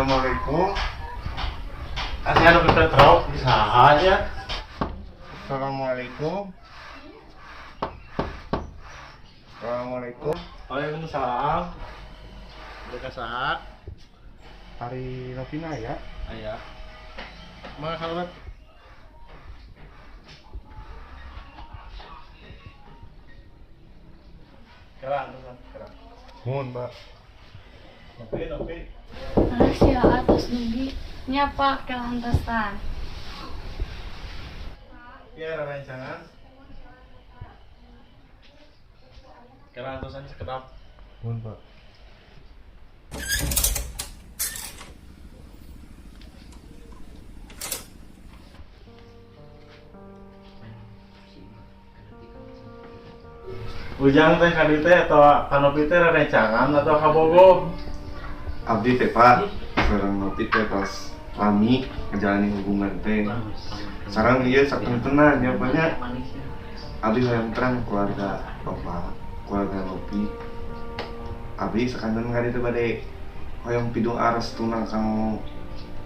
Assalamualaikum. Asa anu ketrok bisa aja. Assalamualaikum. Assalamualaikum. Waalaikumsalam. Mereka saha? Ari Novina ya? Aya. Mangga kalebet. Kela antusan, kela. Mohon, Mbak. Nopi, nopi. Alah sia atos dugi. Nya Pak kela antosan. Iya, rencangan. Kela antosan sekedap. Mohon, Pak. Ujang teh ka dieu teh atau ka Nopi teh rencangan atau ka Bogor? Abdi teh, Pak. Sareng Nopi teh pas lami ngejalanin hubungan teh. Sareng ieu satentenan nya banyak. Abdi hoyong terang keluarga bapak, keluarga Nopi. Abdi sakantenan ka dieu teh bade hoyong pidung arestuna kanggo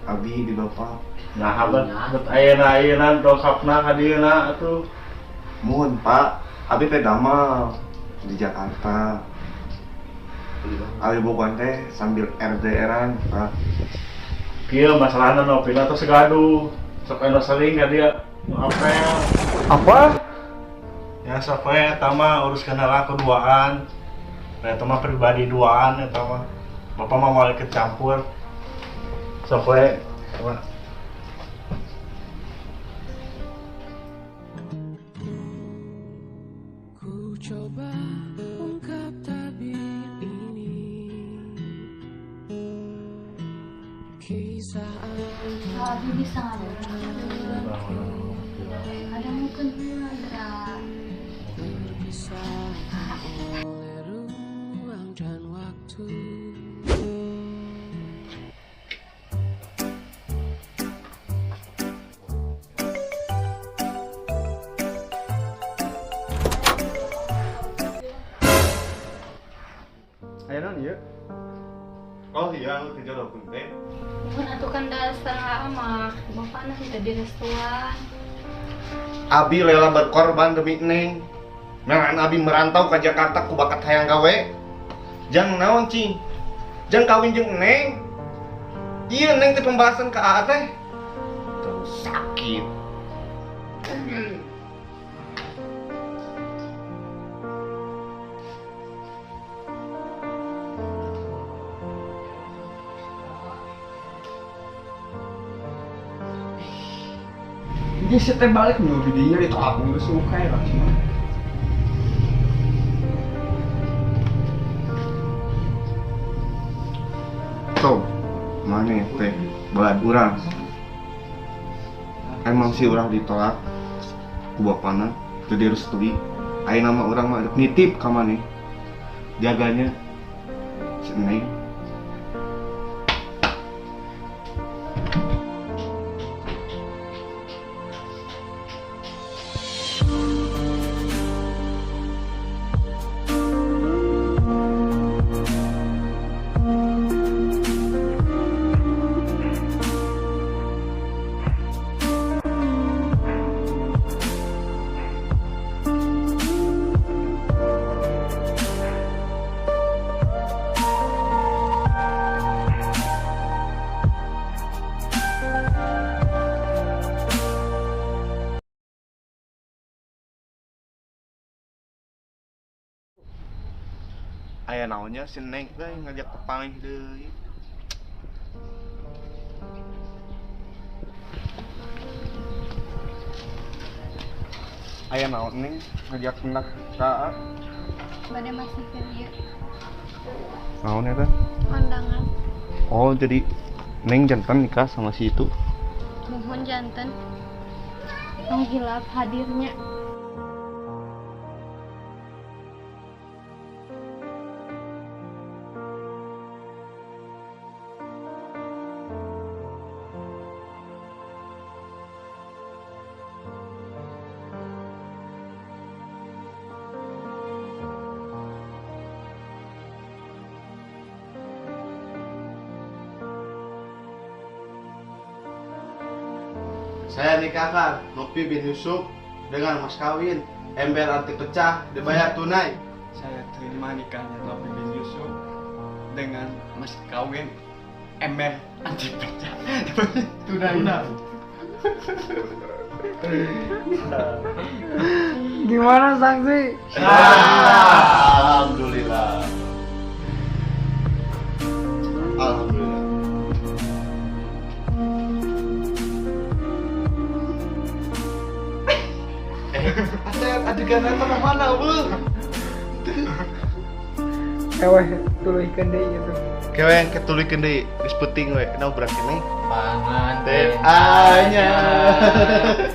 abdi di bapak. Nah, bet ayeuna-ayeuna dongkapna ka dieuna atuh. Mohon, Pak. Abdi teh damel di Jakarta. Abdi bogohan teh sambil RDR-an, Pak. Kieu masalahna Novina tos gaduh. Sok anu sering ka dia nu apel. Apa? Ya sok we eta mah uruskeun heula keduaan. Nah, eta mah pribadi duaan eta mah. Bapak mah moal ikut campur. Sok we. Pak. Ku coba ungkap tabir ini. Kisah Abi bisa ngadorong. Ada mungkin ada. terpisah oleh ruang dan waktu. Aya naon ieu? Oh iya, anu teh jodohkeun teh. Mun atuh kan dasar mah bapak nah teu di restoran. Abi rela berkorban demi Neng. Melaan abi merantau ke Jakarta ku bakat hayang gawe. Jang naon cing? Jang kawin jeung Neng. Iya Neng teh pembahasan ke AA teh. Terus sakit. Jadi saya balik nih videonya itu aku nggak suka ya cuma. Sob, mana teh balad urang. Emang sih urang ditolak ku bapana teu direstui. Ayeuna mah urang mah nitip ka maneh. Jaganya si Neng. Aya naonnya si Neng teh ngajak kepanggih deui. Aya naon Neng ngajak hendak ka Bade masihkeun ieu naon eta? kondangan. Oh, jadi Neng jantan nikah sama si itu. Muhun janten. Tong hilap hadirnya. Saya nikahkan Nopi bin Yusuf dengan mas kawin ember anti pecah dibayar tunai. Saya terima nikahnya Nopi bin Yusuf dengan mas kawin ember anti pecah tunai. Gimana saksi? Alhamdulillah. Alhamdulillah. Asep, adegan eta mah mana, Bu? Eweh tuluykeun deui gitu. Kewe yang ketuluykeun deui, geus peuting we, na obrak keneh. Panganten Anyar.